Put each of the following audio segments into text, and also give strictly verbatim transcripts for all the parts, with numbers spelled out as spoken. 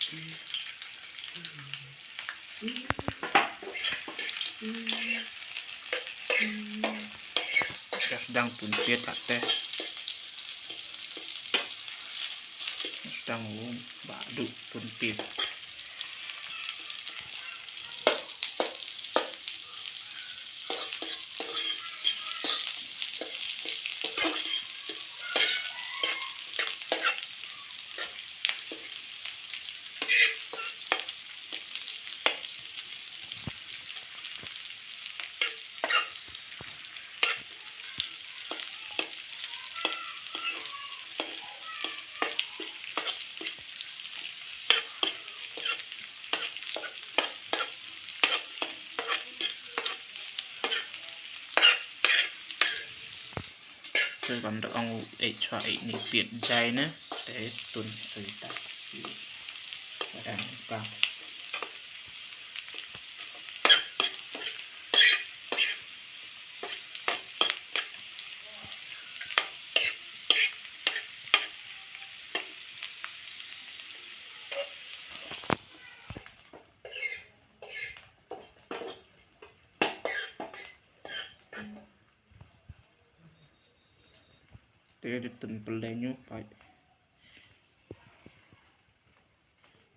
Dah dang pun pit ate. Dang um ba du pun pit. Te ban da ong u eit chwa eit ni piet jai ne. Te tun sui ta. Padang ka. Te da tun pynleng ïa u pat.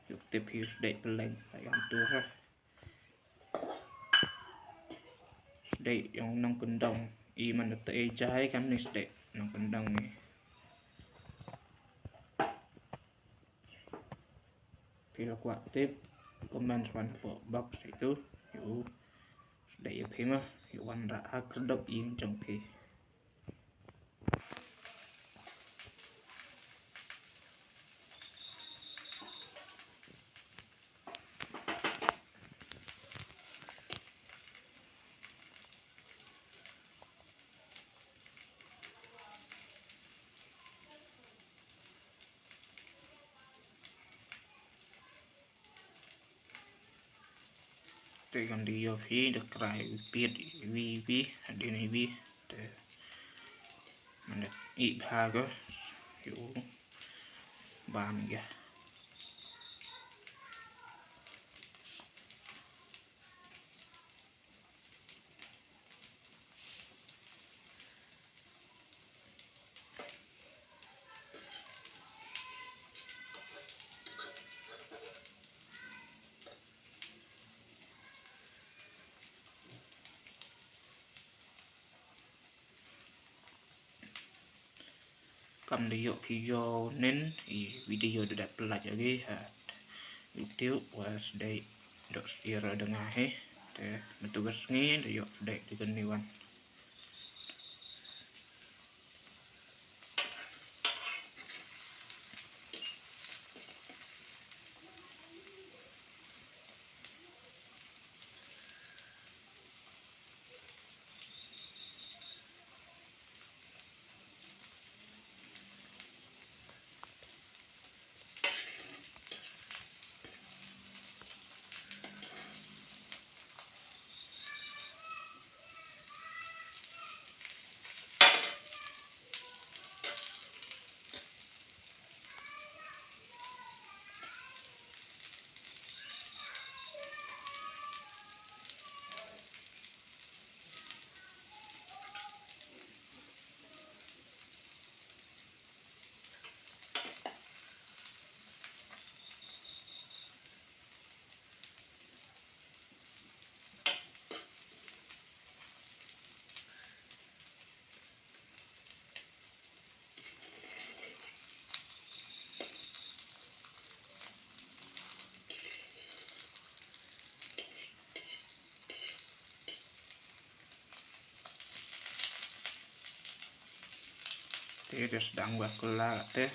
Juk tip hi sdei pynleng pat ïa u tur ha. Sdei ïa u nongkyndong. I man da te jai kam ni sdei nongkyndong ni. Phi la kwah tip, comment wan hapoh box itu. Ïa u sdei ïa phi ma, ïa u wanrah ha kyrdup ïing jong phi. Te kam dei ïoh phi da krai u piet iwi iwi hadien iwi. Te man da i bha ko ïa u ban ïa. Kam da ïoh phi ïoh nen i video da dep pynlait agi ha YouTube wa sdei dok sdei ra da nga hi. Te mynta ka sngi da ïoh sdei da kani wan. Te da sdang ba kylla te.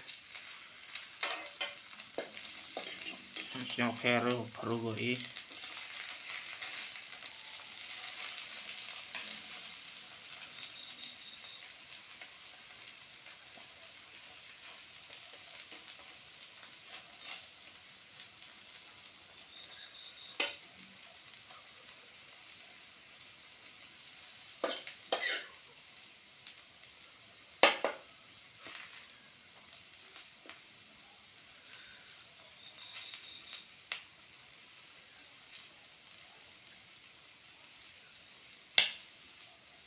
Sñiaw kher ruh pyrgo i.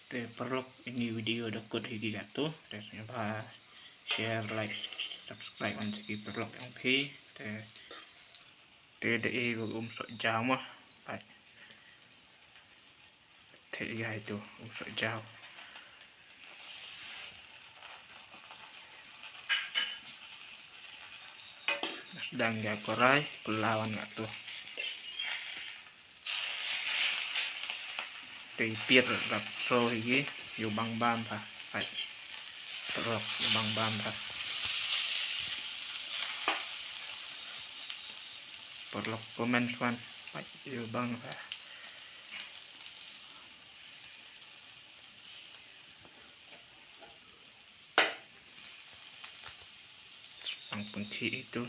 Te paralok, ini video da kut hi ki katto. Te sngewbha share, like, subscribe ban sngewbha paralok ïa phi. Te te da i ba um sok jaw ma. Ai. Te ïa itu um sok jaw. Sdang ïa korai, pelawan katto. Te i pier rap so hi, ïa bang bam pha. Ai. Paralok ïa bang bam pha. Paralok comment swan. Ai, ïa bang pha. Ang pengki itu.